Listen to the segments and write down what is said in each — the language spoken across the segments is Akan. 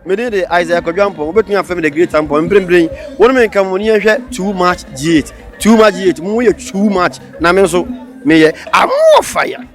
Me din de Isaiah Kwadwo Ampong, wobɛtumi afrɛ me The Great Ampong. Mprempren, wo ne me nka mo ne yɛnhwɛ Too Much G8. Too Much G8, mo yɛ too much, na me nso meyɛ I'm fire.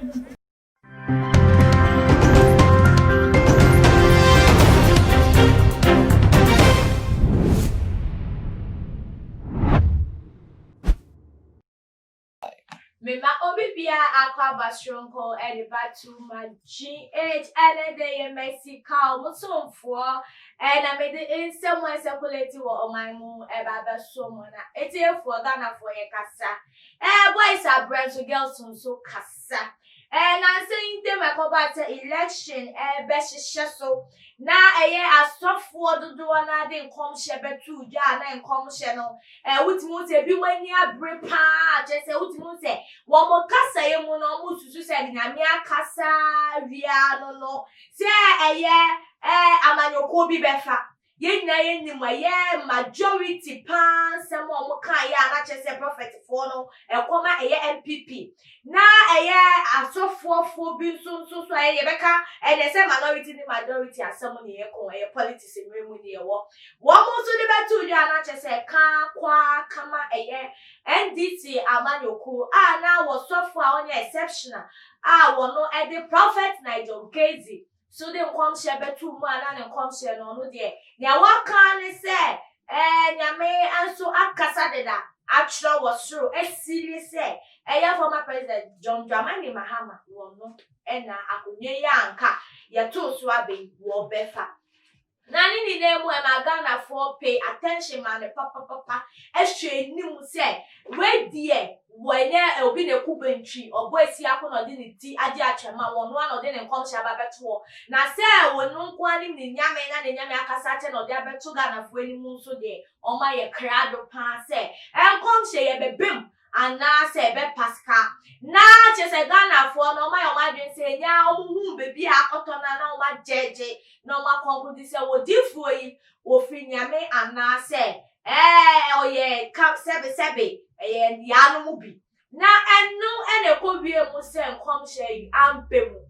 Mema obi biara akɔ aba soronko de ba to ma GH ɛne de yɛ Mercy Kaw mo somfoɔ ɛna mede nsɛm a ɛsɛkulati wɔ ɔman mu ɛba abɛso mo na etiefoɔ Ghanafoɔ yɛ kasa ɛɛ boys abrɛ nso girls nso kasa Ɛɛ nansa yi ntam ɛkɔbaa sɛ election ɛrebɛhyehyɛ so na ɛyɛ asɔfoɔ dodoɔ no ara de nkɔmhyɛ bɛtoo dwa a na nkɔmhyɛ no ɛɛ wotumi hu sɛ ebinom ani abere paa kyerɛ sɛ wotumi hu sɛ wɔn kasaeɛ mu no wɔn susu sɛ de Nyame akasa wia no no sɛ ɛyɛ ɛɛ amanyɔkuo bi bɛfa. Yɛn nyinaa yɛnim ɛyɛ majority paa nsɛm a wɔn kaeɛ a na kyerɛ sɛ prophet foɔ no ɛkɔm a ɛyɛ NPP na ɛyɛ asɔfoɔfoɔ bi nso nso so a yɛbɛka ɛnɛ sɛ minority ne majority asɛm ne yɛkɔ ɛyɛ politics mmerɛ mu ne yɛwɔ wɔn nso de bɛto dwa a na kyerɛ sɛ ɛka kwaa kama ɛyɛ NDC amanyɔkuo a na wɔsɔfoɔ a ɔnyɛ exceptional a wɔn ɛde Prophet Nigel Gaisie So de nkɔmhyɛ bɛto mu a na ne nkɔmhyɛ no ɔno deɛ nea waka ara ne sɛ ɛɛ Nyame nso akasa deda atwerɛ wɔ soro asi ne sɛ ɛyɛ former president John Dramani Mahama wɔ no ɛna akonnwa yi a anka yɛtoo so aba yi wɔbɛfa. Na ne nyinaa mu ɛma Ghanafoɔ pay attention maa no papapapa hwɛ anim sɛ wei deɛ wɔ ɛnyɛ obi na ɛku bɛntwi ɔbɔ asiako na ɔde ne ti agye atwɛm a wɔno ara na ɔde ne nkɔmhyɛ aba abɛto hɔ na sɛ wɔno nko ara nim ne Nyame na ne Nyame akasa akyɛ na ɔde abɛto Ghanafoɔ anim nso deɛ ɔma yɛ krado paa sɛ nkɔmhyɛ yɛbɛbam anaasɛ ɛbɛpa sika. Na kyerɛ sɛ Ghanafoɔ no wɔayɛ wɔn adwene sɛ ɛnyɛ a wɔhuu baabi a akɔtɔ no a na wɔagyɛgye na wɔakɔnkodi sɛ odiyifoɔ yi ɔfiri Nyame anaasɛ ɛɛ ɔyɛ ka sɛbesɛbe ɛyɛ yaa no mu bi. Na ɛno na ɛkɔwie mu sɛ nkɔmhyɛ yi amba mu.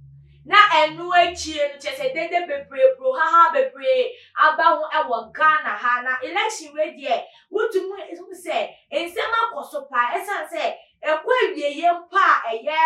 Na ɛno akyire no kyerɛ sɛ dede bebree brohaha bebree aba ho wɔ Ghana ha. Na election wei deɛ wotumi hu sɛ nsɛm akɔ so paa ɛsiane sɛ ɛkɔ awieeɛ mpo a ɛyɛ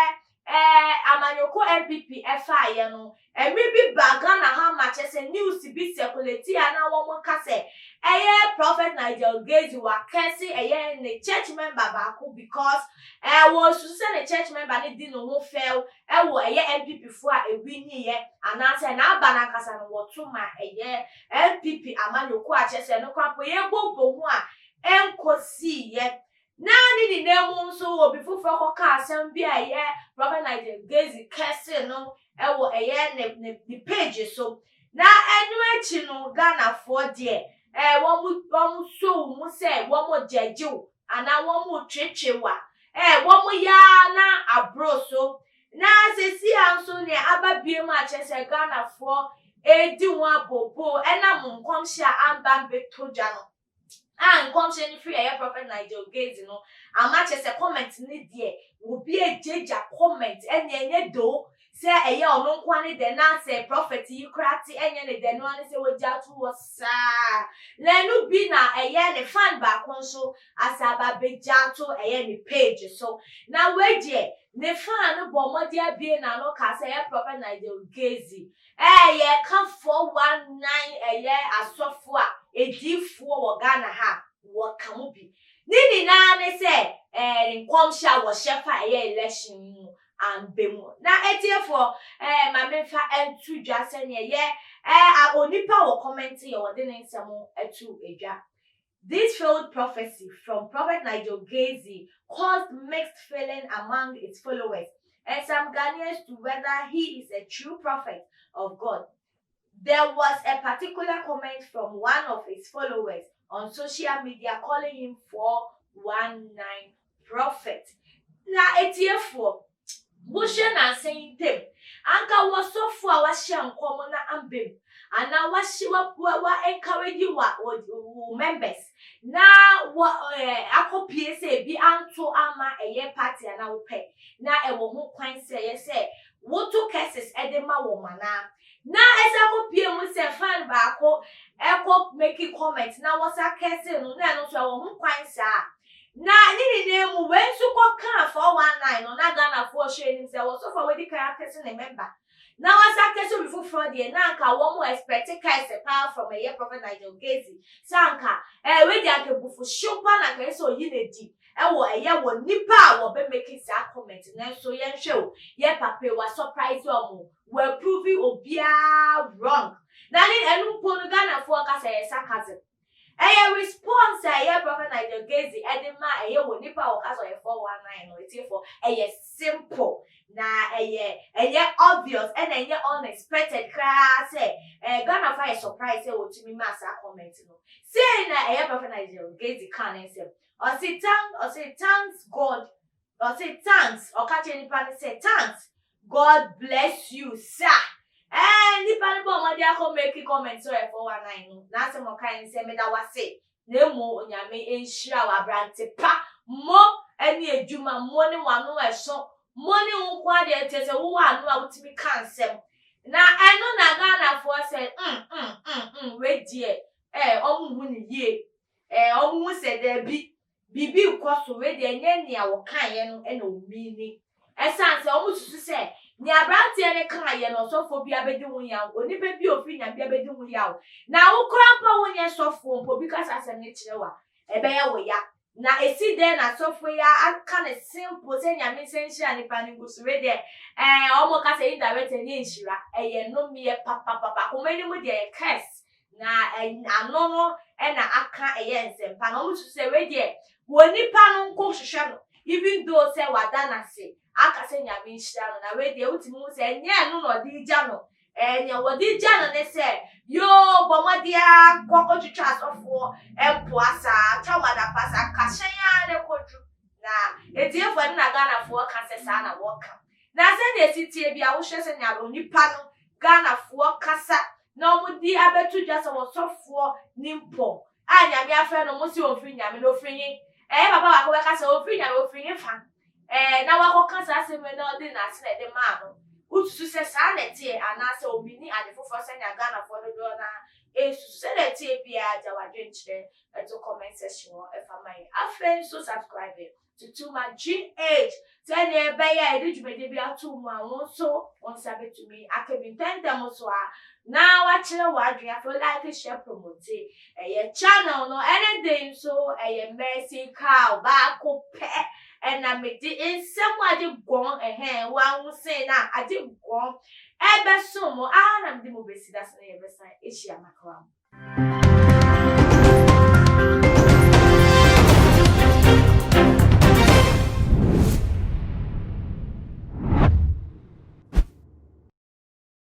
ɛɛ amanyɔkuo NPP ɛfaeɛ no mmere bi baa Ghana ha ma kyerɛ sɛ news bi circulate a na wɔn ka sɛ ɛyɛ Prophet Nigel Gaisie wakɛse ɛyɛ ne church member baako because ɛɛ wɔsusu sɛ ne church member no di ne ho fɛw ɛwɔ ɛyɛ NPP foɔ a ɛwiniiɛ anaasɛ n'aba no ankasa no wɔto ma ɛyɛ NPP amanyɔkuo a kyerɛ sɛ ɛno koraa mpo yɛbobɔ ho a ɛnkɔsiiɛ. Na ne nyinaa mu nso obi foforɔ kɔkaa asɛm bi a ɛyɛ Prophet Nigel Gaisie kɛse no ɛwɔ ɛyɛ ne ne ne page so. Na ɛno akyi no Ghanafoɔ deɛ ɛɛ wɔn wɔn sɔ wo mu sɛ wɔn gyɛgye wo anaa wɔn retwetwe wo a ɛɛ wɔn yɛ ara na aboro so. Na seesei ara nso nea aba biom a kyerɛ sɛ Ghanafoɔ redi ho abooboo ɛnam nkɔmhyɛ a amba ambɛtɔ dwa no a nkɔmhyɛ no firi ɛyɛ Prophet Nigel Gaize no ama kyerɛ sɛ comment no deɛ obi agyagya comment ɛnneɛ ɛnyɛ doo sɛ ɛyɛ ɔno nko ara ne dɛ na sɛ prophet yi koraa te ɛnyɛ ne dɛ no ara ne sɛ wagya ato hɔ saa na ɛno bi na ɛyɛ ne fan baako nso asa aba abɛgya ato ɛyɛ ne page so na wei deɛ Ne faa no bɔɔ mmɔden abue n'ano kaa sɛ ɛyɛ Prɔfɛt Nigel Gaisie. Ɛɛ yɛka 419 ɛyɛ asɔfo a adiyifoɔ wɔ Ghana ha a, wɔka mu bi. Ne nyinaa ne sɛ ɛɛ nkɔmhyɛ a wɔhyɛ fa ɛyɛ election yi mu amba mu. Na atiefoɔ ɛɛ ma memfa nto dwa sɛdeɛ ɛyɛ ɛɛ onipa wɔ kɔmɛnte yɛ wɔde ne nsɛm to dwa. This failed prophecy from Prophet Nigel Gaisie caused mixed feeling among its followers and some Ghanaians to whether he is a true prophet of God. There was a particular comment from one of his followers on social media calling him 419 Prophet. Na atiefoɔ, wohwɛ nansa yi ntam, anka wɔ sɔfoɔ a wahyɛ nkɔm na amba mu, anaa wahyɛ wa wa wa encourage wa wo members na wɔ ɛɛ akɔpie sɛ ebi anto ama ɛyɛ party anaa wopɛ na ɛwɔ ho kwan sɛ ɛyɛ sɛ. Woto curses de ma wɔn anaa? Na ɛsan kɔ pie mu sɛ fan baako ɛkɔ make comment na wɔsa curse no, na ɛno nso ɛwɔ ho kwan saa. Na ne nyinaa mu wei nso kɔ kaa 419 no, na Ghanafoɔ hwɛ anim sɛ wɔsɔfo a wadi kan akɛse ne member na wasa akɛse obi foforɔ deɛ, na anka wɔn expect curse paa from ɛyɛ Prophet Nigel Gaisie, sɛ anka wei deɛ anka ebufuhyew paa na anka ɛyɛ sɛ oyi n'adi ɛwɔ ɛyɛ wɔ nipa a wɔbɛ make saa comment. Nanso yɛnhwɛ o, yɛ papa wa surprise wɔn, wɔ approve obiara wrong. Na ne ɛno mpo no, Ghanafoɔ kasa yɛ sarcasm. Ɛyɛ response a ɛyɛ Prophet Nigel Gaisie ɛde ma ɛyɛ wɔ nipa a wɔka sɛ ɔyɛ 419 no. Etiefo, ɛyɛ simple na ɛyɛ obvious, ɛna ɛnyɛ unexpected koraa sɛ Ghana fa yɛ surprise sɛ wɔtumi ma saa comment no. Sei na ɛyɛ Prophet Nigel Gaisie kan ne nsɛm. Ɔsi thanks God, ɔsi thanks, ɔka kyerɛ nipa no sɛ, "Thanks, God bless you, sir." Nipa no bɔ ɔmɔde akɔ make comment sɛ ɔyɛ 419 no, n'asɛm ɔka ne sɛ, "Meda wase na emu Onyame nhyira wɔ, aberante pa. Mo ɛne adwuma mo ne wano ɛso mo ne wo nko adeɛ kyerɛ sɛ wowɔ ano a wotumi ka nsɛm." Na ɛno na Ghanafoɔ sɛ wei deɛ, ɔmo hu ne yie, ɔmo hu sɛ daabi, biribi kɔ so. Wei deɛ, ɛnyɛ nea wɔkaeɛ no ɛna omini, ɛsan sɛ ɔmo susu sɛ nea aberanteɛ no kaeɛ no, ɔsɔfoɔ bi abɛdi ho yaw, onipa bi a ofiri Nyame bi abɛdi ho yaw. Na wokora mpo a wonyɛ sɔfoɔ mpo, obi kasa asɛm no kyerɛ wa, ɛbɛyɛ wo ya. Na esi dɛn na sɔfoɔ yi aka ne simple sɛ Nyame nsa nhyira nipa no ngu so? Wei deɛ, ɔmo kasa indirect, ɛnyɛ nhyira, ɛyɛ nnomeɛ papapapa. Akoma anim deɛ, ɛyɛ curse, na ano no ɛna aka ɛyɛ nsɛmpa. Na ɔmo susu sɛ wei deɛ, wɔ nipa no nko hwehwɛ no, even though sɛ wada n'ase aka sɛ Nyame nhyira no. Na wei deɛ, wotumi hu sɛ ɛnyɛ ɛno na ɔde gya no. Nea wɔde gya no ne sɛ yoo, bɔ mmɔden a kɔ kɔtwitwa asɔfoɔ mpoa saa, twa wadapa saa, kahyɛn a ne kɔduru. Na etiefoɔ no, na Ghanafoɔ ka sɛ saa na wɔka. Na sɛdeɛ esi tie bi a, wohwɛ sɛ nea onipa no Ghanafoɔ kasa na wɔn de abɛto dwa sɛ wɔsɔfoɔ ne mpɔ a Nyame afrɛ no, mo si ofiri Nyame na ofiri he. Ɛyɛ papa baako bɛka sɛ ofiri Nyame, ofiri he fa na wakɔka saa asɛm yi na ɔde n'ase na ɛde maa no. Wosusu sɛ saa na ɛteɛ anaasɛ omini ade foforɔ sɛnea Ghanafoɔ dodoɔ na esusu? Sɛdeɛ ɛteɛ biara, gya wadwenkyerɛ ɛto comment section hɔ ɛfa ma yɛn. Afei nso, subscribe to Tuma GH sɛdeɛ ɛbɛyɛ a yɛde dwumadie bi ato mu a, wɔn nso wɔn nsa bɛtumi aka bi ntɛntɛm so a na wakyerɛ w'adwene. Afei like, share, promote ɛyɛ channel no. Ɛne de nso ɛyɛ Mercy Cow baako pɛ, ɛna mede nsɛm agye gɔn ɛhɛn wɔahosen na agye gɔn ɛbɛso mo aha na mede mo bɛsi da so na yɛbɛsan ahyia makra mo.